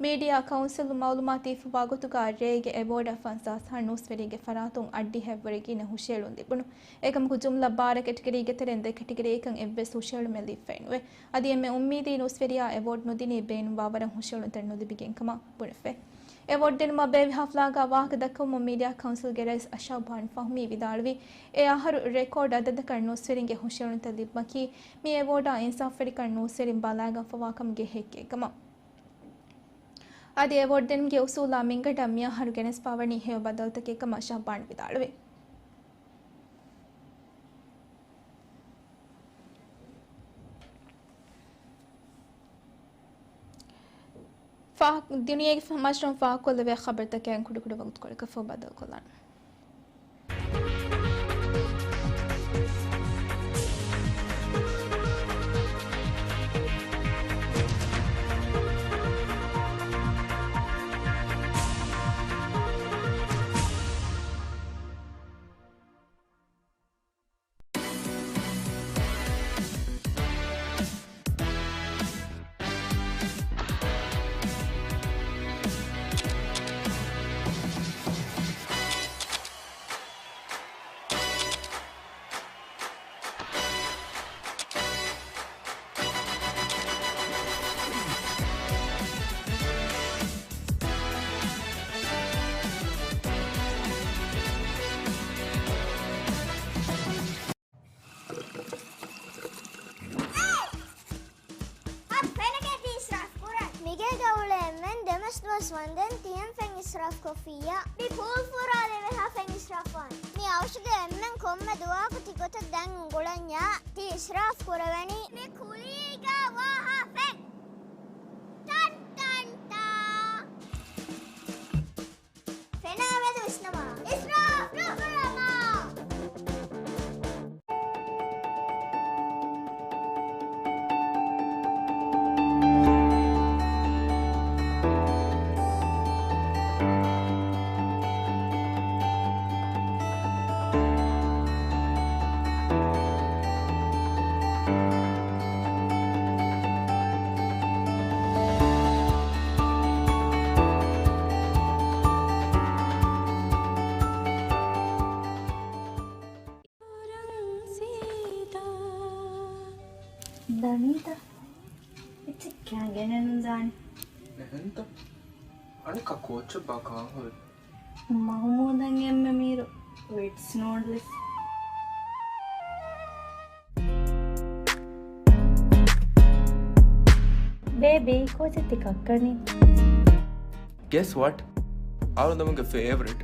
މީޑިއާ ކައުންސިލު މައުލޫމާތު ދީފަ ވަގުތުގަ ރޭގެ އެވޯޑަށް ފަންސާސް އަހަރު ނޫސްވެރިންގެ ފަރާތުން އައްޑިހަ އެއްވަރެއް ގިނަ ހުށައެޅުން ލިބުނު. އެކަމަކު ޖުމްލަ ބާރަ ކެޓަގަރީގެ ތެރެއިން ދެ ކެޓަގަރީއަކަށް އެއްވެސް ހުށައެޅުމެއް ލިބިފައެއް ނުވޭ. އަދި އެންމެ އުއްމީދީ ނޫސްވެރިޔާ އެވޯޑް ނުދިނީ ބޭނުން ވާވަރަށް ހުށައެޅުންތައް ނުލިބިގެން ކަމަށް ބުނެފަ. އެވޯޑް ދިނުމަށް ބޭއްވި ހަފްލާގަ ވާހަކަ ދައްކަވަމުން މީޑިއާ ކައުންސިލްގެ ރައީސް ޝައުބާން ފަހުމީ ވިދާޅުވީ، އެ އަހަރު ރެކޯޑް އަދަދަކަށް ނޫސްވެރިންގެ ހުށައެޅުންތައް ލިބުމަކީ، މި އެވޯޑާ އިންސާފުވެރިކަން ނޫސްވެރިން ބަލާގަންފަވާ ކަމުގެ ހެއްކެއް ކަމަށް. އަދި އެވޯޑް ދިނުމުގެ އުސޫލާ މިންގަނޑަށް މިއަހަރު ގެނެސްފަވަނީ ހެޔޮ ބަދަލުތަކެއް ކަމަށް ޝައުބާން ވިދާޅުވި. ފާހަގަ، ދުނިޔޭގެ މަށްރޫމް ފާހަގަކޮށްލެވޭ ޚަބަރުތަކެއް ކުޑަކުޑަ ވަގުތުކޮޅަކަށް ފަހު ބަދަލުކޮށްލާނަން. އަދި ފެނަކޭ ތި އިސްރާފް ކުރަން. މިގޭގަ އުޅޭ އެންމެން ދެމަސް ދުވަސް ވަންދެން ތިޔަން ފެން އިސްރާފް ކޮށްފިއްޔާ. މި ޕޫލް ފުރާލެވޭ ހާ ފެން އިސްރާފް ވާން. މި އަވަށުގެ އެންމެން ކޮންމެ ދުވަހަކު ތި ގޮތަށް ދަން އުނގުޅަންޏާ. ތި އިސްރާފް ކުރެވެނީ. މި ކުލީގަ ވާ ހާ ފެން. ޓަން ޓަން ޓާ. ފެނާ މެދު ވިސްނަވާ. އިސްރާފް ނުކުރަމާ. ދަނީތަ؟ އެއްޗެއް ކާ ގެނެއްނުދާނެ. އެހެންތަ؟ އަނެއްކާ ކޯއްޗެއްބާ ކާން ހުރީ؟ މަހުމޫދަށް އެންމެ މީރު ވިޓްސް ނޫޑްލްސް. ބޭބީ، ކޯޗެއް ތި ކައްކަނީ؟ Guess what? އަޅުގަނޑުގެ ފޭވަރިޓް.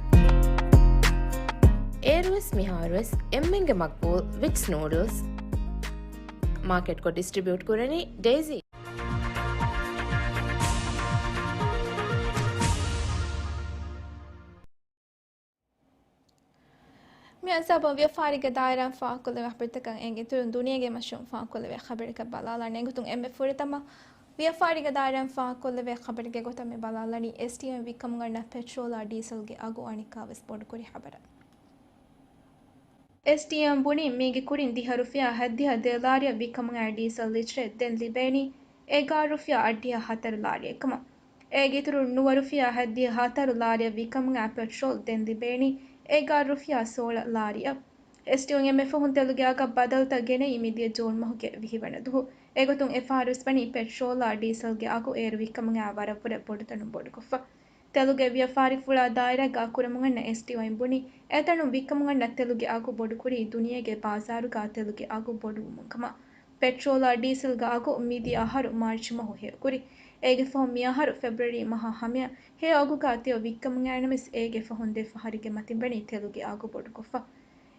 އޭރުވެސް މިހާރުވެސް އެންމެންގެ މަގްބޫލް ވިޓްސް ނޫޑްލްސް. މާކެޓްކޮށް ޑިސްޓްރިބިއުޓް ކުރަނީ ޑޭޒީ. މި ހިސާބުން ވިޔަފާރީގެ ދާއިރާއިން ފާހަގަކޮށްލެވޭ ޚަބަރުތަކަށް އެނގޭ އިތުރުން ދުނިޔޭގެ މަޝްރޫޢު ފާހަގަކޮށްލެވޭ ޚަބަރަކަށް ބަލާލާނެ. އެގޮތުން އެންމެ ފުރަތަމަ ވިޔަފާރީގެ ދާއިރާއިން ފާހަގަކޮށްލެވޭ ޚަބަރެއްގެ ގޮތަށް މި ބަލާލަނީ އެސްޓީއޯއިން ވިއްކަމުން އަންނަ ޕެޓްރޯލާ ޑީސަލްގެ އަގު އަނެއްކާވެސް ބޮޑުކުރި ޚަބަރެއް. އެސްޓީއޯއިން ބުނީ މީގެ ކުރިން ދިހަ ރުފިޔާ ހަތްދިހަ ދޭ ލާރިއަށް ވިއްކަމުން އައި ޑީސަލް ލިޓަރެއް ދެން ލިބޭނީ އެގާރަ ރުފިޔާ އަށްޑިހަ ހަތަރު ލާރިއެއް ކަމަށް. އޭގެ އިތުރުން ނުވަ ރުފިޔާ ހަތްދިހަ ހަތަރު ލާރިއަށް ވިއްކަމުން އައި ޕެޓްރޯލް ދެން ލިބޭނީ އެގާރަ ރުފިޔާ ސޯޅަ ލާރިއަށް. އެސްޓީއޯއިން އެންމެ ފަހުން ތެލުގެ އަގަށް ބަދަލުތައް ގެނައީ މިދިޔަ ޖޫން މަހުގެ ވިހި ވަނަ ދުވަހު. އެގޮތުން އެފަހަރުވެސް ވަނީ ޕެޓްރޯލާ ޑީސަލްގެ އަގު އޭރު ވިއްކަމުން އައި ވަރަށްވުރެ ބޮޑުތަނުން ބޮޑުކޮށްފަ. ތެލުގެ ވިޔަފާރިފުޅާ ދާއިރާގަ ކުރަމުން އަންނަ އެސްޓީއޯއިން ބުނީ، އެތަނުން ވިއްކަމުން އަންނަ ތެލުގެ އަގު ބޮޑުކުރީ ދުނިޔޭގެ ބާޒާރުގަ ތެލުގެ އަގު ބޮޑުވުމުން ކަމަށް. ޕެޓްރޯލާ ޑީސަލްގެ އަގު މިދިޔަ އަހަރު މާރްޗް މަހު ހެޔޮކުރި. އޭގެ ފަހުން މިއަހަރު ފެބްރުއަރީ މަހާ ހަމަޔަށް ހެޔޮ އަގުގަ ތެޔޮ ވިއްކަމުން އައިނަމަވެސް، އޭގެ ފަހުން ދެ ފަހަރެއްގެ މަތިން ވަނީ ތެލުގެ އަގު ބޮޑުކޮށްފަ.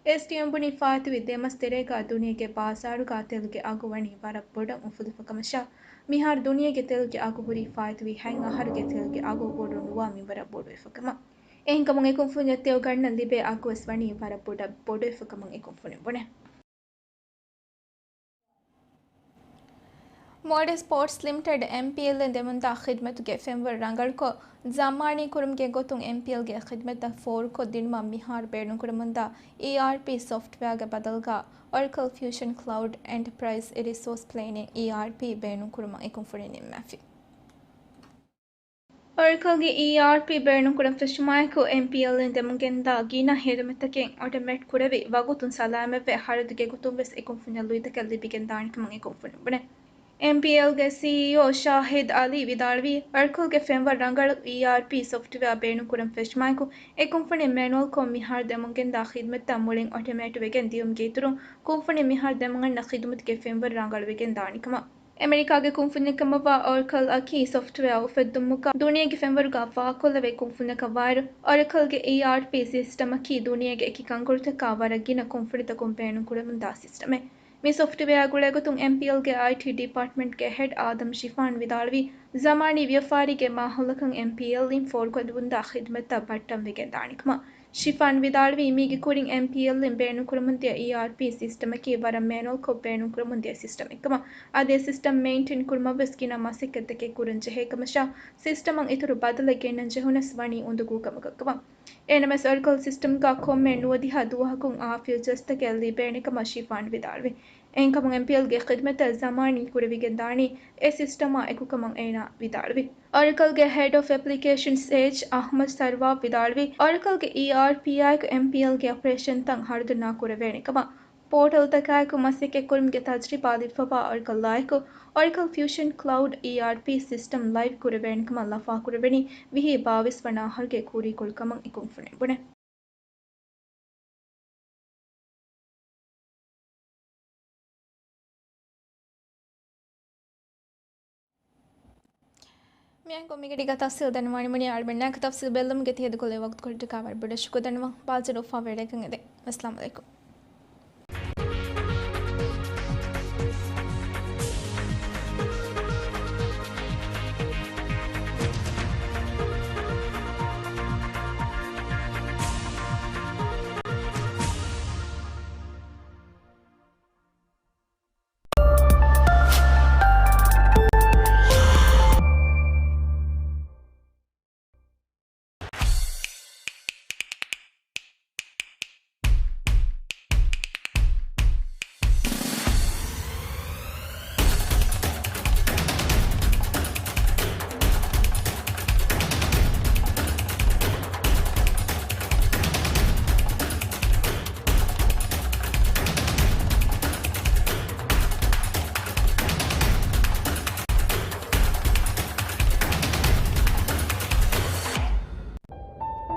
އެސްޓީއޯއިން ބުނީ ފާއިތުވި ދެ މަސް ތެރޭގަ ދުނިޔޭގެ ބާޒާރުގަ ތެލުގެ އަގު ވަނީ ވަރަށް ބޮޑަށް އުފުލިފަ ކަމަށާ، މިހާރު ދުނިޔޭގެ ތެލުގެ އަގު ހުރީ ފާއިތުވި ހަތް އަހަރުގެ ތެލުގެ އަގު ބޮޑު ނުވާ މިންވަރަށް ބޮޑުވެފަ ކަމަށް. އެހެންކަމުން އެ ކުންފުންޏަށް ތެޔޮ ގަންނަން ލިބޭ އަގުވެސް ވަނީ ވަރަށް ބޮޑަށް ބޮޑުވެފަ ކަމަށް އެ ކުންފުނިން ބުނޭ. މޯލްޑިވްސް ޕޯޓްސް ލިމިޓެޑް، އެމްޕީއެލް އިން ދެމުންދާ ޚިދްމަތުގެ ފެންވަރު ރަނގަޅުކޮށް، ޒަމާނީ ކުރުމުގެ ގޮތުން އެމްޕީއެލްގެ ޚިދްމަތްތައް ފޯރުކޮށް ދިނުމަށް މިހާރު ބޭނުންކުރަމުންދާ އީއާރްޕީ ސޮފްޓްވެއާގެ ބަދަލުގަ އޮރަކަލް ފިއުޝަން ކްލައުޑް އެންޓަޕްރައިޒް ރިސޯސް ޕްލޭނިން، އީއާރްޕީ، ބޭނުންކުރުމަށް އެ ކުންފުނިން ނިންމާފި. އޮރަކަލްގެ އީއާރްޕީ ބޭނުންކުރަން ފެށުމާއެކު، އެމްޕީއެލްއިން ދެމުންގެންދާ ގިނަ ހިދުމަތްތަކެއް އޮޓަމޭޓް ކުރެވި، ވަގުތުން ސަލާމަތްވެ، ހަރަދުގެ ގޮތުން ވެސް އެ ކުންފުންޏަށް ލުއިތަކެއް ލިބިގެން ދާނެ ކަމަށް އެ ކުންފުނިން ބުނޭ. އެމްޕީއެލްގެ ސީއީއޯ ޝާހިދް އަލީ ވިދާޅުވީ، އޮރަކަލްގެ ފެންވަރު ރަނގަޅު އީއާރްޕީ ސޮފްޓްވެއާ ބޭނުންކުރަން ފެށުމާއެކު، އެ ކުންފުނިން މެނުއަލްކޮށް މިހާރު ދެމުންގެންދާ ޚިދުމަތްތައް މުޅިން އޮޓަމޭޓްވެގެން ދިޔުމުގެ އިތުރުން، ކުންފުނިން މިހާރު ދެމުން އަންނަ ޚިދުމަތުގެ ފެންވަރު ރަނގަޅުވެގެން ދާނެ ކަމަށް. އެމެރިކާގެ ކުންފުނިއެއް ކަމަށްވާ އޮރަކަލްއަކީ ސޮފްޓްވެއާ އުފެއްދުމުގަ ދުނިޔޭގެ ފެންވަރުގަ ފާކޮށްލެވޭ ކުންފުންޏަކަށް ވާއިރު، އޮރަކަލްގެ އީއާރްޕީ ސިސްޓަމަކީ ދުނިޔޭގެ އެކި ކަންކޮޅުތަކާ ވަރަށް ގިނަ ކުންފުނިތަކުން ބޭނުންކުރަމުންދާ ސިސްޓަމެއް. މި ސޮފްޓްވެއާ ގުޅޭގޮތުން އެމްޕީއެލްގެ އައިޓީ ޑިޕާޓްމަންޓްގެ ހެޑް އާދަމް ޝިފާން ވިދާޅުވީ، ޒަމާނީ ވިޔަފާރީގެ މާހައުލަކަށް އެމްޕީއެލްއިން ފޯރުކޮށްލެވުންދާ ޚިދުމަތްތައް ބައްޓަންވެގެން ދާނެ ކަމަށް. ޝިފާން ވިދާޅުވީ، މީގެ ކުރިން އެމްޕީއެލްއިން ބޭނުންކުރަމުންދިޔަ އީއާރްޕީ ސިސްޓަމަކީ ވަރަށް މެނުއަލްކޮށް ބޭނުންކުރަމުންދިޔަ ސިސްޓަމެއްކަމަށް، އަދި އެ ސިސްޓަމް މެއިންޓެއިން ކުރުމަށްވެސް ގިނަ މަސައްކަތްތަކެއް ކުރަންޖެހޭ ކަމަށާ، ސިސްޓަމަށް އިތުރު ބަދަލެއް ގެންނަންޖެހުނަސް ވަނީ އުނދަގޫ ކަމަކަށްކަމަށް. އެހެނަސް އޮރަކަލް ސިސްޓަމްގަ ކޮންމެ ނުވަދިހަ ދުވަހަކުން އާ ފިއުޗާސްތަކެއް ލިބޭނެ ކަމަށް ޝިފާން ވިދާޅުވި. އެހެންކަމުން އެމްޕީއެލްގެ ޚިދުމަތަށް ޒަމާނީ ކުރެވިގެން ދާނީ އެ ސިސްޓަމާ އެކު ކަމަށް އޭނާ ވިދާޅުވި. އޮރަކަލްގެ ހެޑް އޮފް އެޕްލިކޭޝަންސް އެޗް އަޙްމަދު ސަރުވާ ވިދާޅުވީ، އޮރަކަލްގެ އީއާރްޕީއާއެކު އެމްޕީއެލްގެ އޮޕަރޭޝަންތައް ހަރުދަނާ ކުރެވޭނެ ކަމަށް، ޕޯޓަލްތަކާއެކު މަސައްކަތްކުރުމުގެ ތަޖްރިބާ ލިބިފަވާ އޮރަކަލްއާއެކު، އޮރަކަލް ފިއުޝަން ކްލައުޑް އީއާރްޕީ ސިސްޓަމް ލައިވް ކުރެވޭނެ ކަމަށް ލަފާކުރެވެނީ ވިހި ބާވީސް ވަނަ އަހަރުގެ ކުރީކޮޅު ކަމަށް އެ ކުންފުނިން ބުނޭ. މިއަން ކޮމިގެޑިގަ ތަފްސީލް ދަންނަވާނެ މުނި އަޅުމެންނާކަ ތަފްސީލް ބެއްލުމުގެ ތިހެދުކޮޅެއް ވަގުތުކޮށްޓިކާ ވަރަށް ބޮޑަށް ޝުކުރު ދަންނަވަން. ބާޒަރު އުފާވެރިކަން އެދެ. އައްސަލާމު ޢަލައިކުމް.